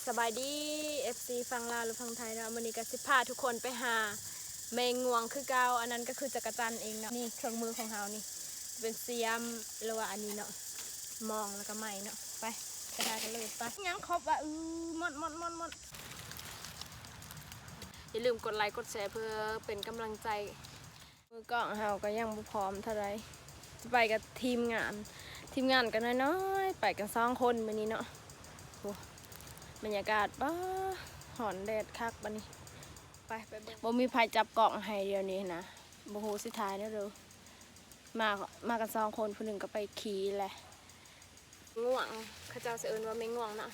ສະບາຍດີ ເອັຟຊີ ຝັ່ງລາວ ແລະ ຝັ່ງໄທເນາະ. ມື້ນີ້ກໍຊິພາທຸກຄົນໄປຫາແມງງວງຄືເກົ່າ. ອັນນັ້ນກໍຄືຈັກກະຈັນເອງເນາະ. ນີ້ເຄື່ອງມືຂອງເຮົານີ້ ເປັນສຽມ ຫຼືວ່າອັນນີ້ເນາະ ມອງ ແລ້ວກໍໄມ້ເນາະ. ໄປ ໄປຫາກັນເລີຍ. ໄປ ຍັງຄົບວ່າ ອື ໝົດ ໝົດ ໝົດ ໝົດ. ຢ່າລືມກົດໄລກົດແຊເພື່ອເປັນກຳລັງໃຈ. ມືກ້ອງເຮົາກໍຍັງບໍ່ພ້ອມເທົ່າໃດ ຈະໄປກັບທີມງານ. ທີມງານກໍນ້ອຍໆ ໄປກັນສອງຄົນມື້ນີ້ເນາະ. ໂອ້ ບັນຍາກາດ ປ້າ ຮ້ອນແດດຄັກບັດນີ້. ໄປ ໄປເບິ່ງ. ບໍ່ມີໃຜຈັບກ້ອງໃຫ້ດຽວນີ້ນະ ບໍ່ຮູ້ຊິຖ່າຍແນວໃດ. ມາ ມາກັນສອງຄົນ ຜູ້ໜຶ່ງກໍໄປຂີ່ແຫຼະ. ງວງ ເຂົາເຈົ້າຊິເອີ້ນວ່າແມງງວງເນາະ.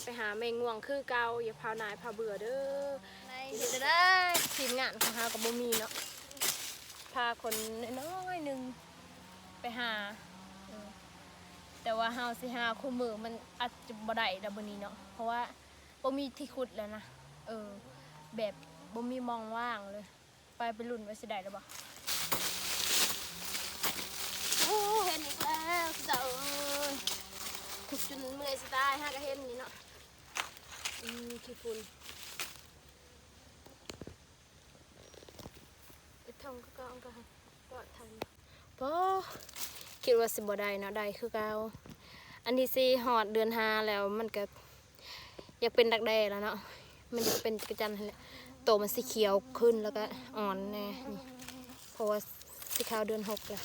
ໄປຫາແມງງວງຄືເກົ່າ ຢ່າພາວໜ້າພາເບື່ອເດີ. ເຮັດໄດ້ ທີມງານຂອງເຮົາກໍບໍ່ມີເນາະ ພາຄົນນ້ອຍໆໜຶ່ງໄປຫາ. ເອີ ແຕ່ວ່າເຮົາຊິຫາຄູ່ມື້ ມັນອາດຈະບໍ່ໄດ້ດອກມື້ນີ້ເນາະ ເພາະວ່າບໍ່ມີທີ່ຂຸດແລ້ວນະ. ເອີ ແບບບໍ່ມີໝ່ອງວ່າງເລີຍ. ໄປ ໄປລຸ້ນວ່າຊິໄດ້ຫຼືບໍ່. ໂອ້ ເຫັນອີກແລ້ວເຈົ້າເອີຍ ຂຸດຈົນເມື່ອຍຊິຕາຍ ຫາກະເຫັນນີ້ເນາະ. ອືມ ຂີ້ຝຸ່ນ ໄປທ່ອງກະກອງກະປອດທັນ. ໂອ້ ຄິດວ່າຊິບໍ່ໄດ້ເນາະ ໄດ້ຄືເກົ່າ. ອັນນີ້ຊິຮອດເດືອນຫ້າແລ້ວ ມັນກະ ຢາກເປັນດັກແດ້ແລ້ວເນາະ ມັນຢາກເປັນຈັກກະຈັນຫັ້ນແຫຼະ. ໂຕມັນຊິຂຽວຂຶ້ນ ແລ້ວກໍອ່ອນແດ່ນີ້ ເພາະວ່າຊິເຂົ້າເດືອນຫົກແລ້ວ.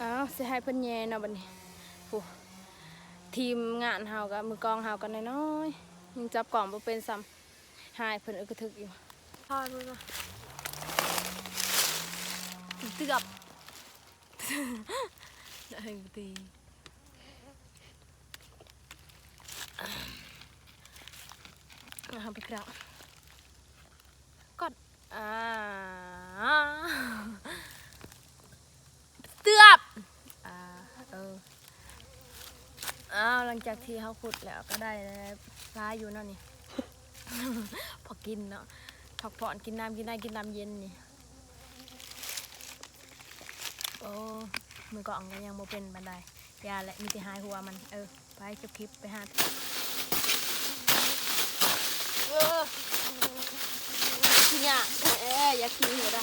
ອ້າວ ຊິໃຫ້ເພິ່ນແຍ່ເນາະບັດນີ້. ໂອ້ ທີມງານເຮົາກັບມືກ້ອງເຮົາກໍນ້ອຍໆ ຍັງຈັບກ້ອງບໍ່ເປັນຊ້ຳ. ຫາຍເພິ່ນອຶກກະທຶກຢູ່. ພາເພິ່ນວ່າ ເກືອບ ໄດ້ບໍ່ຕິ ເອົາໄປກະ ກອດ ອາ ເກືອບ ອາ ເອີ ອ້າວ ຫຼັງຈາກທີ່ເຮົາຂຸດແລ້ວກໍໄດ້ຫຼາຍຢູ່ເນາະນີ້ ພໍກິນເນາະ ພັກຜ່ອນ ກິນນ້ຳ ກິນນ້ຳ ກິນນ້ຳເຢັນນີ້. ໂອ້ ມືກ້ອງກໍຍັງບໍ່ເປັນປານໃດ ຢ່າແຫຼະ ມີແຕ່ຫາຍຫົວມັນ. ເອີ ໄປຈົບຄລິບ ໄປຫາ ເອີ ຂີ້ຫຍ້າ ເອີ ຢ່າຂີ້ຫົວດະ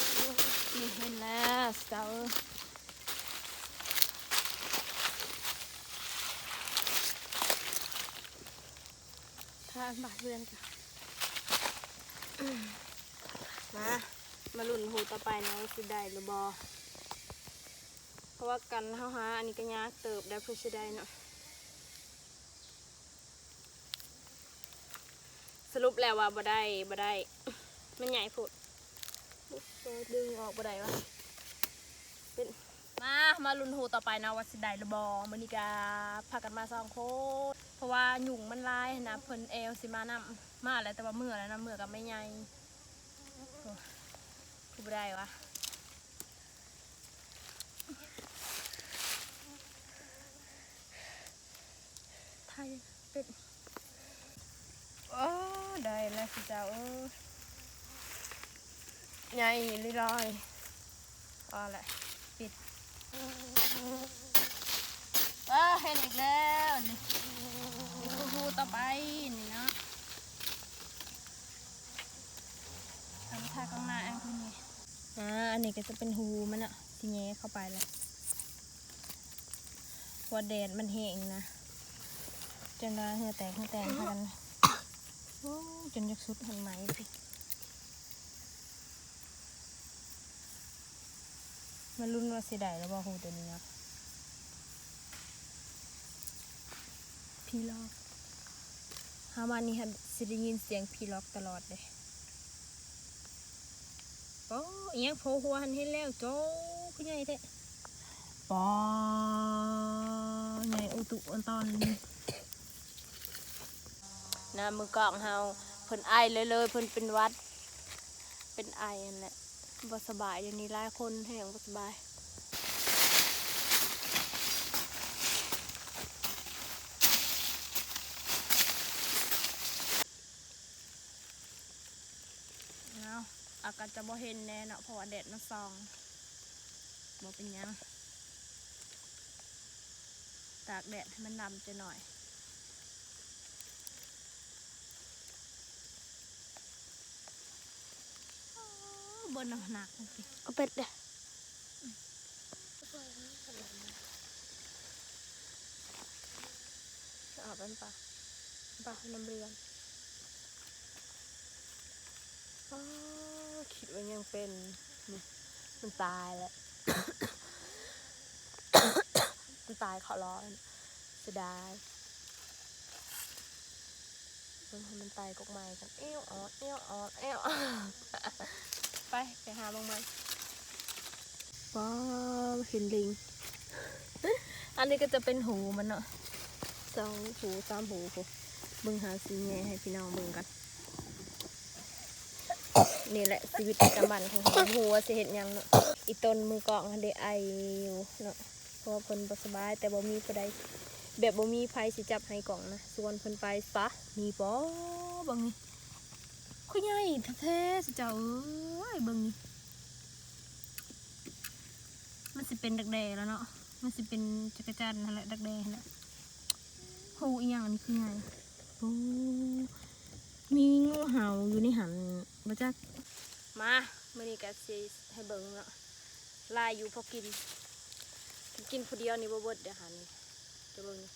ນີ້ເຫັນແລ້ວເຈົ້າ. ຖ້າບາດເຮືອນກະ ມາ ມາລຸ້ນຮູຕໍ່ໄປເນາະ ວ່າຊິໄດ້ຫຼືບໍ່ ເພາະວ່າກັນເຮົາຫາອັນນີ້ກະຍາກເຕີບໄດ໋ ເພື່ອຊິໄດ້ເນາະ. ສະຫຼຸບແລ້ວວ່າບໍ່ໄດ້ ບໍ່ໄດ້ ມັນໃຫຍ່ໂພດ ດຶງອອກບໍ່ໄດ້ວະ ເປັນ ມາ ມາລຸ້ນຮູຕໍ່ໄປເນາະວ່າຊິໄດ້ຫຼືບໍ່. ມື້ນີ້ກະພາກັນມາສອງຄົນ ເພາະວ່າຍຸງມັນຫຼາຍຫັ້ນນະ ເພິ່ນແອວຊິມານຳ ມາແລ້ວ ແຕ່ວ່າເມືອແລ້ວນະ ເມືອກັບແມ່ໃຫຍ່. ໂອ້ ຄືບໍ່ໄດ້ວະ ໄທເປັດ. ໂອ້ ໄດ້ແລ້ວຊິເຈົ້າເອີຍ ໃຫຍ່ລີລອຍ. ພໍແລ້ວ ປິດ. ເອີ ເຫັນອີກແລ້ວນີ້ ນີ້ຄືຮູຕໍ່ໄປນີ້ເນາະ. ເອົາມາຖ່າຍກ້ອງໜ້າອັນຄືນີ້ ອາ ອັນນີ້ກໍຈະເປັນຮູມັນເນາະ ຊິແຍ່ເຂົ້າໄປແລ້ວ ເພາະວ່າແດດມັນແຮງນະ ຈົນວ່າເຫື່ອແຕກເຫື່ອແຕນພາກັນ. ໂອ້ ຈົນຢາກສຸດຫັ້ນໄໝພີ້. ມາລຸ້ນວ່າຊິໄດ້ແລ້ວບໍ່ ຮູໂຕນີ້ເນາະ. ຜີຫຼອກ ເຮົາມານີ້ຫັ້ນຊິໄດ້ຍິນສຽງຜີຫຼອກຕະຫຼອດເດ້. ໂອ້ ອີຫຍັງໂຜຫົວຫັ້ນ ເຫັນແລ້ວ ໂຈ ຄືໃຫຍ່ແທ້. ປໍ ໃຫຍ່ອຸຕຸອັນຕອນນີ້. ນະ ມືກ້ອງເຮົາ ເພິ່ນໄອເລີຍໆ ເພິ່ນເປັນຫວັດ ເປັນໄອຫັ້ນແຫຼະ ບໍ່ສະບາຍ. ດຽວນີ້ຫຼາຍຄົນແຮງບໍ່ສະບາຍ. ເອົາ ອາກາດຈະບໍ່ເຫັນແນ່ເນາະ ເພາະວ່າແດດມັນສ່ອງ. ບໍ່ເປັນຫຍັງ ຕາກແດດໃຫ້ມັນດຳຈັກໜ້ອຍ. ໂອ້ ເບິ່ງນ້ຳໜັກມັນຕິ ເອົາເປັດເດ້. ອາບນ້ຳປາ ປານ້ຳເຫຼືອງ. ອໍ ຄິດວ່າຍັງເປັນ ນີ້ ມັນຕາຍແລ້ວ ມັນຕາຍເຂົ້າລ້ອ ເສຍດາຍ. ເບິ່ງໃຫ້ມັນໄຕ່ກົກໄມ້ກັນ ແອວອອດ ແອວອອດ ແອວອອດ. ໄປ ໄປຫາເບິ່ງໃໝ່. ວ້າວ ເຫັນລິງ. ອັນນີ້ກໍຈະເປັນຫູມັນເນາະ ສອງຫູ ສາມຫູພຸ້ນ. ເບິ່ງ ຫາຊິແຫຍ່ໃຫ້ພີ່ນ້ອງເບິ່ງກັນ. ນີ້ແຫຼະຊີວິດປະຈຳວັນຂອງເຮົາ ບໍ່ຮູ້ວ່າຊິເຮັດຫຍັງເນາະ. ອີ່ຕົນມືກ້ອງຫັ້ນເດ ໄອຢູ່ເນາະ ເພາະວ່າເພິ່ນບໍ່ສະບາຍ ແຕ່ບໍ່ມີຜູ້ໃດ ແບບບໍ່ມີໃຜຊິຈັບໄຫ້ກ້ອງນະ ຊວນເພິ່ນໄປຊະ. ນີ້ບໍ ເບິ່ງນີ້ ຄືໃຫຍ່ແທ້ໆ ເຈົ້າເອີຍ ເບິ່ງນີ້. ມັນຊິເປັນດັກແດ້ແລ້ວເນາະ ມັນຊິເປັນຈັກກະຈັ່ນຫັ້ນແຫຼະ ດັກແດ້ຫັ້ນແຫຼະ. ໂຫ ອີ່ຫຍັງອັນນີ້ຄືໃຫຍ່ ໂອ້ ມີງູເຫົ່າຢູ່ໃນຫັ້ນບໍ່ຈັກ. ມາ ມື້ນີ້ກະຊິໃຫ້ເບິ່ງເນາະ ຫຼາຍຢູ່ພໍກິນ ກິນຜູ້ດຽວນີ້ບໍ່ເບິດເດ້ຫານີ້. ຈະເບິ່ງນີ້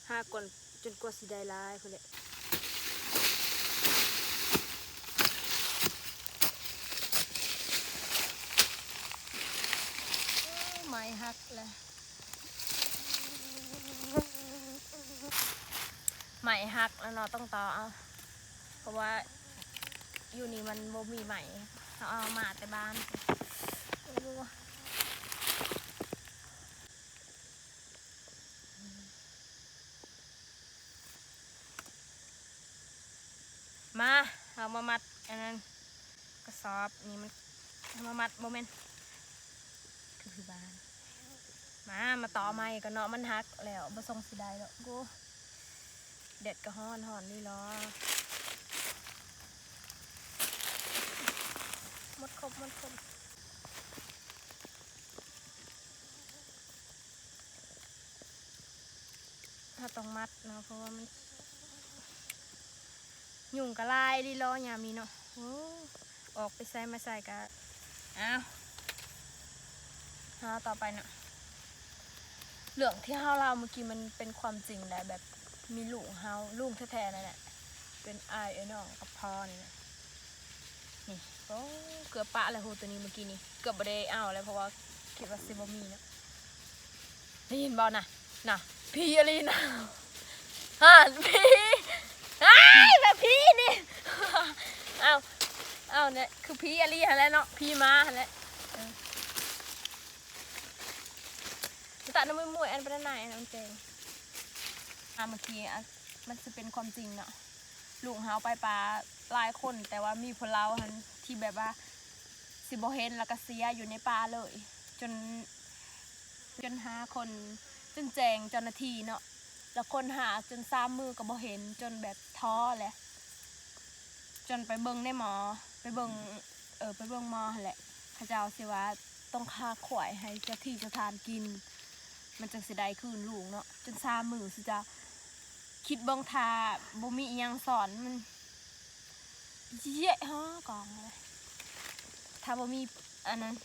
ຫາກ່ອນ ຈົນກວ່າຊິໄດ້ຫຼາຍພຸ້ນແຫຼະ. ໄມ້ຫັກແລ້ວ ໄມ້ຫັກແລ້ວເນາະ ຕ້ອງຕໍ່ເອົາ ເພາະວ່າຢູ່ນີ້ມັນບໍ່ມີໄມ້ ເຮົາເອົາມາແຕ່ບ້ານ. ມາ ເຮົາມາມັດອັນນັ້ນ ກະສອບນີ້ ມັນ ເຮົາມາມັດ ບໍ່ແມ່ນ ຄື ຄືບ້ານ. ມາ ມາຕໍ່ໃໝ່ກ່ອນເນາະ ມັນຫັກແລ້ວ ບໍ່ສົ່ງຊິໄດ້ດອກ. ໂອ້ ແດດກະຮ້ອນ ຮ້ອນນີ້ເນາະ. ໝົດຄົບ ໝົດຄົບ. ເຮົາຕ້ອງມັດເນາະ ເພາະວ່າມັນ ຍຸງກະຫຼາຍດີເນາະຍາມນີ້ເນາະ. ໂອ້ ອອກໄປໃສມາໃສກະ ອ້າວ ຫາຕໍ່ໄປເນາະ. ເລື່ອງທີ່ເຮົາເລົ່າມື້ກີ້ມັນເປັນຄວາມຈິງໄດ໋ ແບບມີລຸງເຮົາ ລຸງແທ້ໆນັ້ນແຫຼະ ເປັນອ້າຍເອື້ອຍນ້ອງກັບພໍ່ນີ້ແຫຼະ. ນີ້ ໂອ້ ເກືອບປະແລ້ວ ໂຫ ໂຕນີ້ມື້ກີ້ນີ້ເກືອບບໍ່ໄດ້ເອົາແລ້ວ ເພາະວ່າຄິດວ່າຊິບໍ່ມີເນາະ. ໄດ້ຍິນບໍ່ນະ ນະ ຜີອີ່ຫຼີນະ ຫັ້ນ ຜີ ອ້າຍ ແບບຜີນີ້ ເອົາ ເອົາ ນີ້ຄືຜີອີ່ຫຼີຫັ້ນແຫຼະເນາະ ຜີມາຫັ້ນແຫຼະ. ເອີ ຕະນະ ມວຍໆ ອັນປະນາຍ ອັນນັ້ນເຈັງ ອ່າ ເມື່ອກີ້ ອ່າ ມັນຊິເປັນຄວາມຈິງເນາະ. ລຸງເຮົາໄປປ່າຫຼາຍຄົນ ແຕ່ວ່າມີຜູ້ລາວຫັ້ນທີ່ແບບວ່າຊິບໍ່ເຫັນ ແລ້ວກະເສຍຢູ່ໃນປ່າເລີຍ ຈົນ ຈົນຫາຄົນ ຈົນແຈ້ງເຈົ້າໜ້າທີ່ເນາະ ແລ້ວຄົ້ນຫາຈົນສາມມື້ກະບໍ່ເຫັນ ຈົນແບບທໍ້ແຫຼະ ຈົນໄປເບິ່ງໃນໝໍ ໄປເບິ່ງ ເອີ ໄປເບິ່ງໝໍຫັ້ນແຫຼະ. ເຂົາເຈົ້າຊິວ່າຕ້ອງຄາຂວາຍໃຫ້ເຈົ້າທີ່ເຈົ້າທານກິນ ມັນຈັ່ງຊິໄດ້ຄືນລູກເນາະ ຈົນສາມມື້ຊິເຈົ້າ ຄິດເບິ່ງ ຖ້າບໍ່ມີອີ່ຫຍັງສອນ ມັນເຍະຮະກອງເລີຍ. ຖ້າບໍ່ມີອັນນັ້ນ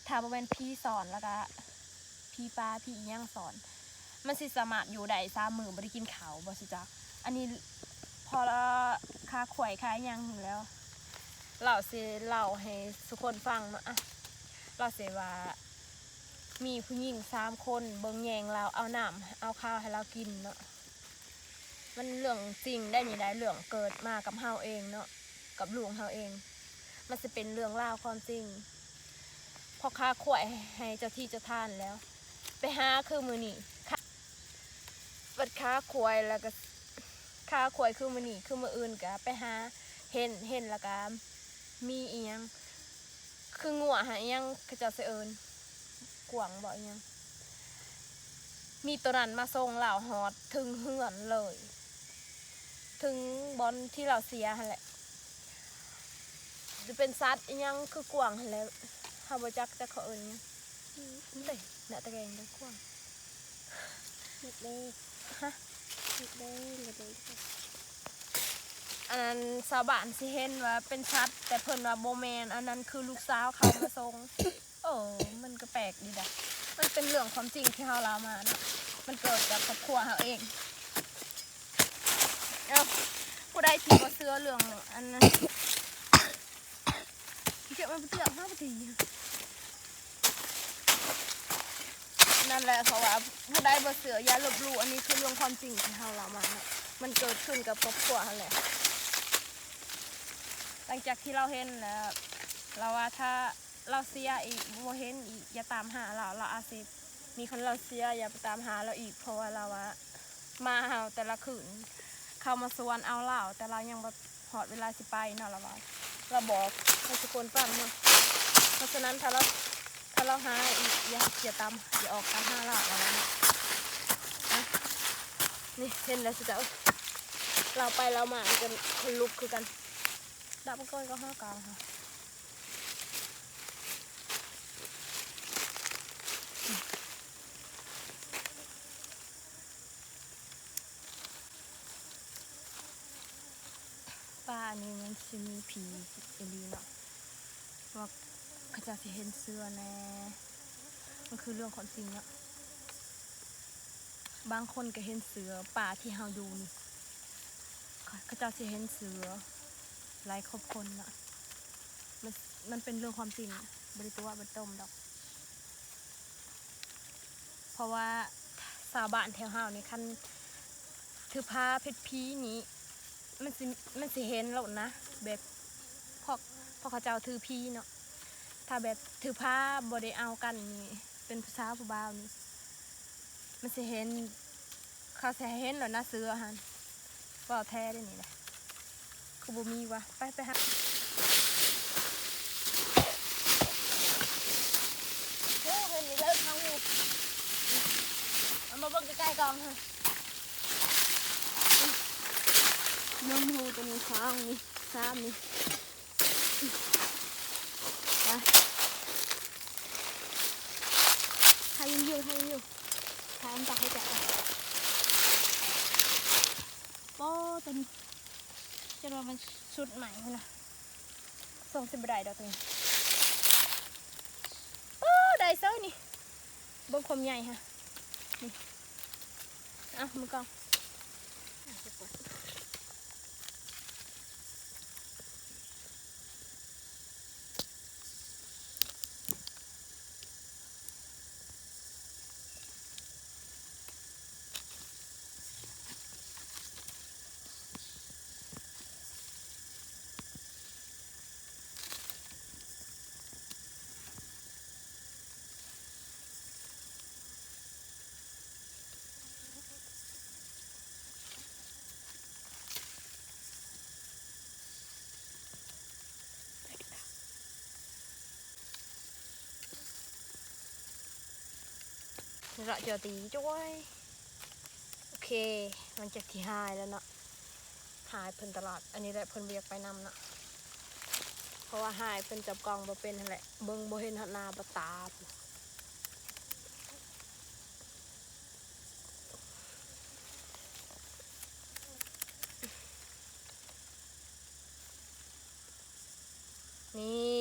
ຖ້າບໍ່ແມ່ນຜີສອນ ແລ້ວກະຜີປ່າ ຜີອີ່ຫຍັງສອນ ມັນຊິສາມາດຢູ່ໄດ້ສາມມື້ບໍ່ໄດ້ກິນເຂົ້າບໍ່ຊິຈັກ. ອັນນີ້ພໍລະຄາຂວາຍຄາຫຍັງແລ້ວ ລາວຊິເລົ່າໃຫ້ສູ່ຄົນຟັງເນາະ. ອະ ລາວຊິວ່າ ມີຜູ້ຍິງສາມຄົນເບິ່ງແຍງລາວ ເອົານ້ຳເອົາຄາວໃຫ້ລາວກິນເນາະ. ມັນເລື່ອງຈິງໄດ໋ນີ້ໄດ໋ ເລື່ອງເກີດມາກັບເຮົາເອງເນາະ ກັບລູກເຮົາເອງ. ມັນຊິເປັນເລື່ອງລາວຄວາມຈິງ. ພໍຄາຂວາຍໃຫ້ເຈົ້າທີ່ເຈົ້າທານແລ້ວ ໄປຫາຄືມື້ນີ້ ຄາ ບັດຄາຂວາຍແລ້ວກະ ຄາຂວາຍຄືມື້ນີ້ ຄືມື້ອື່ນກະໄປຫາ ເຫັນ ເຫັນແລ້ວກະ ມີອີ່ຫຍັງ ຄືງົວຫັ້ນ ອີ່ຫຍັງເຂົາເຈົ້າຊິເອີ້ນ ກວາງບໍ ອີ່ຫຍັງ ມີໂຕນັ້ນມາສົ່ງລາວຮອດເຖິງເຮືອນເລີຍ ເຖິງບ່ອນທີ່ລາວເສຍຫັ້ນແຫຼະ. ຈະເປັນສັດອີ່ຫຍັງຄືກວາງຫັ້ນແຫຼະ ເຮົາບໍ່ຈັກ ຈັກເຂົາເອີ້ນຫຍັງ. ອືມ ເດ້ ໜ້າຕາແກງເດ້ ກວາງ ເດັກໆ ຮະ ເດັກໆ ອັນນັ້ນຊາວບ້ານຊິເຫັນວ່າເປັນສັດ ແຕ່ເພິ່ນວ່າບໍ່ແມ່ນ ອັນນັ້ນຄືລູກສາວເຂົາມາສົ່ງ. ໂອ້ ມັນກໍແປກດີດະ ມັນເປັນເລື່ອງຄວາມຈິງທີ່ເຮົາເລົ່າມາເນາະ ມັນເກີດຈາກຄອບຄົວເຮົາເອງ. ເອົ້າ ຜູ້ໃດທີ່ບໍ່ເຊື່ອເລື່ອງອັນນັ້ນ ເຈາະມັນບໍ່ເຈື່ອນ ເຮົາບໍ່ຕີ. ນັ້ນແຫຼະ ເພາະວ່າຜູ້ໃດບໍ່ເຊື່ອຢ່າລົບຫຼູ່ ອັນນີ້ຄືເລື່ອງຄວາມຈິງທີ່ເຮົາເລົ່າມາເນາະ ມັນເກີດຂຶ້ນກັບຄອບຄົວເຮົາແຫຼະ. ຫຼັງຈາກທີ່ລາວເຫັນແລ້ວ ລາວວ່າຖ້າລາວເສຍອີກ ບໍ່ເຫັນອີກ ຢ່າຕາມຫາລາວ ລາວອາດຊິມີ ຄັນລາວເສຍຢ່າໄປຕາມຫາລາວອີກ ເພາະວ່າລາວວ່າ ໝາເຮົາແຕ່ລະຄືນເຂົາມາຊວນເອົາລາວ ແຕ່ລາວຍັງບໍ່ຮອດເວລາຊິໄປເນາະ ລາວວ່າ ລາວບອກໃຫ້ທຸກຄົນຟັງເນາະ. ເພາະສະນັ້ນ ຖ້າລາວ ຖ້າລາວຫາອີກ ຢ່າ ຢ່າຕາມ ຢ່າອອກຕາມຫາລາວ ລາວວ່າເນາະ. ນີ້ເຫັນແລ້ວຊິຈະ ລາວໄປລາວມາ ມັນກໍຂົນລຸກຄືກັນ ດັບມັນກ່ອນກໍຫາການຫາ ປ່ານີ້ມັນຊິມີຜີອີ່ຫຼີເນາະ ວ່າເຂົາເຈົ້າຊິເຫັນເສືອແດ່ ມັນຄືເລື່ອງຄວາມຈິງເນາະ. ບາງຄົນກໍເຫັນເສືອ ປ່າທີ່ເຮົາຢູ່ນີ້ ເຂົາ ເຂົາເຈົ້າຊິເຫັນເສືອຫຼາຍຄອບຄົນເນາະ ມັນ ມັນເປັນເລື່ອງຄວາມຈິງ ບໍ່ໄດ້ຕົວະບໍ່ໄດ້ຕົ້ມດອກ. ເພາະວ່າຊາວບ້ານແຖວເຮົານີ້ ຄັນຖືພາເພັດຜີນີ້ ມັນຊິ ມັນຊິເຫັນໂລດນະ ແບບພວກ ພວກເຂົາເຈົ້າຖືຜີເນາະ. ຖ້າແບບຖືພາບໍ່ໄດ້ເອົາກັນນີ້ ເປັນຜູ້ສາວຜູ້ບ່າວນີ້ ມັນຊິເຫັນ ເຂົາຊິໃຫ້ເຫັນໂລດນະ ເສືອຫັ້ນ ເວົ້າແທ້ເດ້ນີ້ນະ ຄືບໍ່ມີວະ ໄປ ໄປຫາ ໂອ້ ເຫັນອີກແລ້ວ ເອົາມາເບິ່ງໃກ້ໆກ່ອນ ເບິ່ງ ໂອ້ ຕົວນີ້ ສອງນີ້ ສາມນີ້ ໄປ ຖ່າຍວິດີໂອ ຖ່າຍວິດີໂອ ຖ່າຍອັນຕັກໃຫ້ເຈົ້າ ໂອ້ ຕົວນີ້ ຈົນວ່າມັນສຸດໃໝ່ພຸ້ນນະ ສົ່ງຊິບໍ່ໄດ້ດອກຕົວນີ້ ໂອ້ ໄດ້ເສີຍນີ້ ເບິ່ງຄວາມໃຫຍ່ຫັ້ນ ນີ້ ເອົາ ມືກ້ອງ. ລະຈະຕີຈ້ວຍ ໂອເຄ ຫຼັງຈາກທີ່ຫາຍແລ້ວເນາະ ຫາຍເພິ່ນຕະຫຼອດ ອັນນີ້ແຫຼະເພິ່ນບໍ່ຢາກໄປນຳເນາະ ເພາະວ່າຫາຍເພິ່ນຈັບກ້ອງບໍ່ເປັນຫັ້ນແຫຼະ ເບິ່ງບໍ່ເຫັນຮອດໜ້າປະຕາພຸ້ນ. ນີ້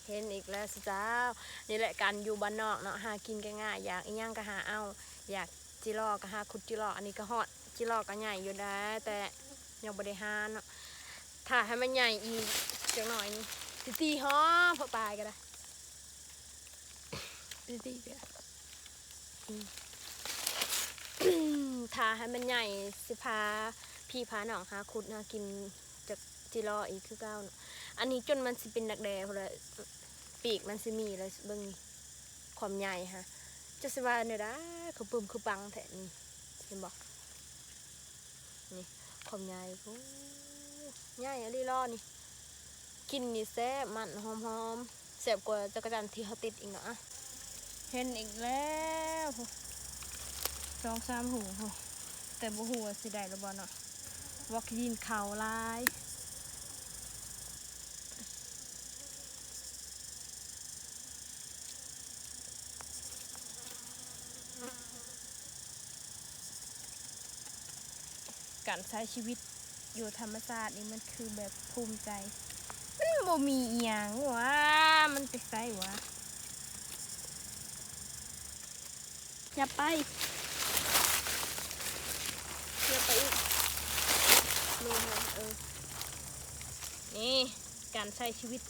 ເຫັນອີກແລ້ວຊິເຈົ້າ ນີ້ແຫຼະການຢູ່ບ້ານນອກເນາະ ຫາກິນກໍງ່າຍ ຢາກອີ່ຫຍັງກໍຫາເອົາ ຢາກຈິເລາະກໍຫາຂຸດຈິເລາະ ອັນນີ້ກໍຮອດ ຈິເລາະກໍໃຫຍ່ຢູ່ໄດ໋ ແຕ່ຍັງບໍ່ໄດ້ຫາເນາະ ຖ້າໃຫ້ມັນໃຫຍ່ອີກຈັກໜ້ອຍນີ້ ຊິຕີຮອດພວກປາຍກໍໄດ້ ຊິຕີເທື່ອ ອືມ ຖ້າໃຫ້ມັນໃຫຍ່ ຊິພາພີ່ພານ້ອງຫາຂຸດຫາກິນຈັກຈິເລາະອີກຄືເກົ່າເນາະ ອັນນີ້ຈົນມັນຊິເປັນດັກແດ້ພຸ້ນແຫຼະ ປີກມັນຊິມີແລ້ວ ເບິ່ງຄວາມໃຫຍ່ຫາ ຈັກຊິວ່າແນວໃດ ຄືປຶ້ມຄືປັງແທ້ນີ້ ເຫັນບໍ່? ນີ້ ຄວາມໃຫຍ່ພຸ້ນ ໃຫຍ່ອີ່ຫຼີຫຼໍນີ້ ກິນນີ້ແຊບ ມັນຫອມໆ ແຊບກວ່າຈັກກະຈັ່ນທີ່ເຮົາຕິດອີກເນາະ ອະ ເຫັນອີກແລ້ວ ສອງສາມຮູພຸ້ນ ແຕ່ບໍ່ຮູ້ວ່າຊິໄດ້ຫຼືບໍ່ເນາະ ວ່າກິນເຂົ້າຫຼາຍ. ເ ການໃຊ້ຊີວິດຢູ່ທຳມະຊາດນີ້ ມັນຄືແບບພູມໃຈ. ມັນບໍ່ມີອີ່ຫຍັງຫວາ ມັນໄປໃສຫວາ? ຫຍັບໄປ ຫຍັບໄປອີກ. ເອີ ນີ້ ການໃຊ້ຊີວິດ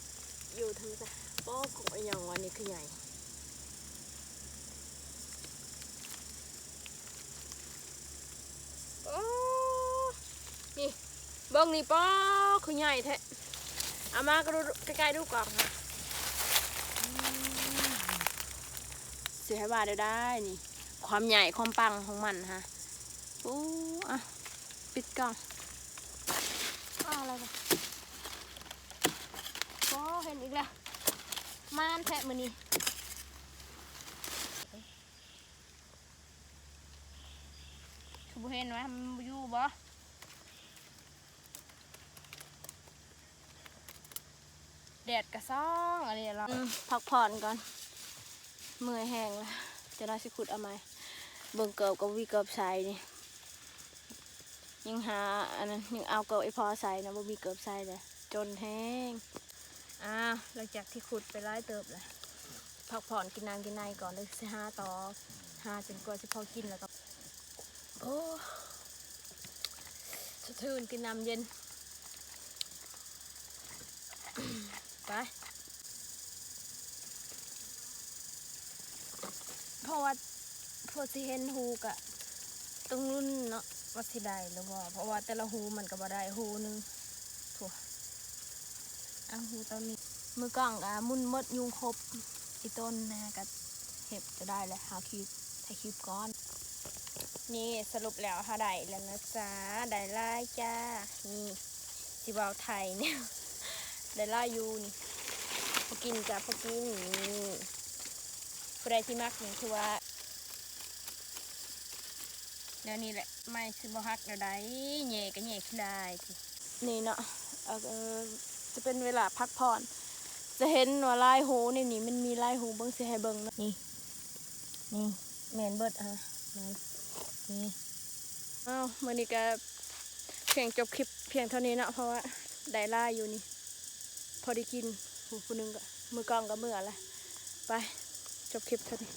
ຢູ່ທຳມະຊາດ. ໂອ້ ກົກອີ່ຫຍັງວະນີ້ ຄືໃຫຍ່. ໂອ້ ນີ້ ເບິ່ງນີ້ ປ້າ ຄືໃຫຍ່ແທ້. ເອົາມາ ໃກ້ໆ ດູກ່ອນ ຊິໃຫ້ວ່າແນວໃດນີ້ ຄວາມໃຫຍ່ຄວາມປັງຂອງມັນຫັ້ນ. ໂອ້ ອ່ະ ປິດກ້ອງ. ອ້າ ອະໄລວະ? ໂອ້ ເຫັນອີກແລ້ວ ມານແທ້ມື້ນີ້. ຄືບໍ່ເຫັນວະ ມັນບໍ່ຢູ່ບໍ່? ແດດກະສ່ອງ ອັນນີ້ລະ ອືມ ພັກຜ່ອນກ່ອນ ເມື່ອຍແຮງລະ ຈະໜ້ອຍຊິຂຸດເອົາໃໝ່. ເບິ່ງເກີບກະບໍ່ມີເກີບໃສ່ນີ້ ຍັງຫາອັນນັ້ນ ຍັງເອົາເກີບອີ່ພໍ່ໃສ່ນະ ບໍ່ມີເກີບໃສ່ເລີຍ ຈົນແຮງ. ອ້າວ ຫຼັງຈາກທີ່ຂຸດໄປຫຼາຍເຕີບແລ້ວ ພັກຜ່ອນ ກິນນ້ຳກິນໃນກ່ອນ ແລ້ວຊິຫາຕໍ່ ຫາຈົນກວ່າຊິພໍກິນແລ້ວກໍ ໂອ້ ສະເທືອນ ກິນນ້ຳເຢັນ ໄປ. ເພາະວ່າ ເພື່ອຊິເຫັນຮູກະຕ້ອງລຸ້ນເນາະ ວ່າຊິໄດ້ຫຼືບໍ່ ເພາະວ່າແຕ່ລະຮູມັນກະບໍ່ໄດ້ຮູໜຶ່ງ. ໂອ້ ເອົາຮູຕົວນີ້ ມືກ້ອງກະໝຸນໝົດ ຍຸງຄົບ ອີ່ຕົນນະກະເຮັດຈະໄດ້ແລ້ວ. ເຮົາຄິດ ຖ່າຍຄລິບກ່ອນ. ນີ້ ສະຫຼຸບແລ້ວເຮົາໄດ້ແລ້ວນະຈ້າ ໄດ້ຫຼາຍຈ້າ. ນີ້ ຊິເວົ້າໄທນີ້ ໄດ້ຫຼາຍຢູ່ນີ້ ພໍກິນຈ້າ ພໍກິນ. ນີ້ ຜູ້ໃດທີ່ມັກນີ້ ຄືວ່າແນວນີ້ແຫຼະ ໄມ້ຊິບໍ່ຫັກແນວໃດ ແຫຍ່ກະແຫຍ່ຂີ້ລາຍ. ນີ້ເນາະ ເອີ ຈະເປັນເວລາພັກຜ່ອນ ຈະເຫັນວ່າຫຼາຍຮູໃນນີ້ ມັນມີຫຼາຍຮູ ເບິ່ງ ຊິໃຫ້ເບິ່ງເນາະ. ນີ້ ນີ້ ແມ່ນເບິດ ອ່າ ແມ່ນ ນີ້. ອ້າວ ມື້ນີ້ກະພຽງຈົບຄລິບພຽງເທົ່ານີ້ເນາະ ເພາະວ່າໄດ້ຫຼາຍຢູ່ນີ້ ພໍໄດ້ກິນ. ຜູ້ ຜູ້ໜຶ່ງກະ ມືກ້ອງກະເມືອລະ. ໄປ ຈົບຄລິບເທົ່ານີ້.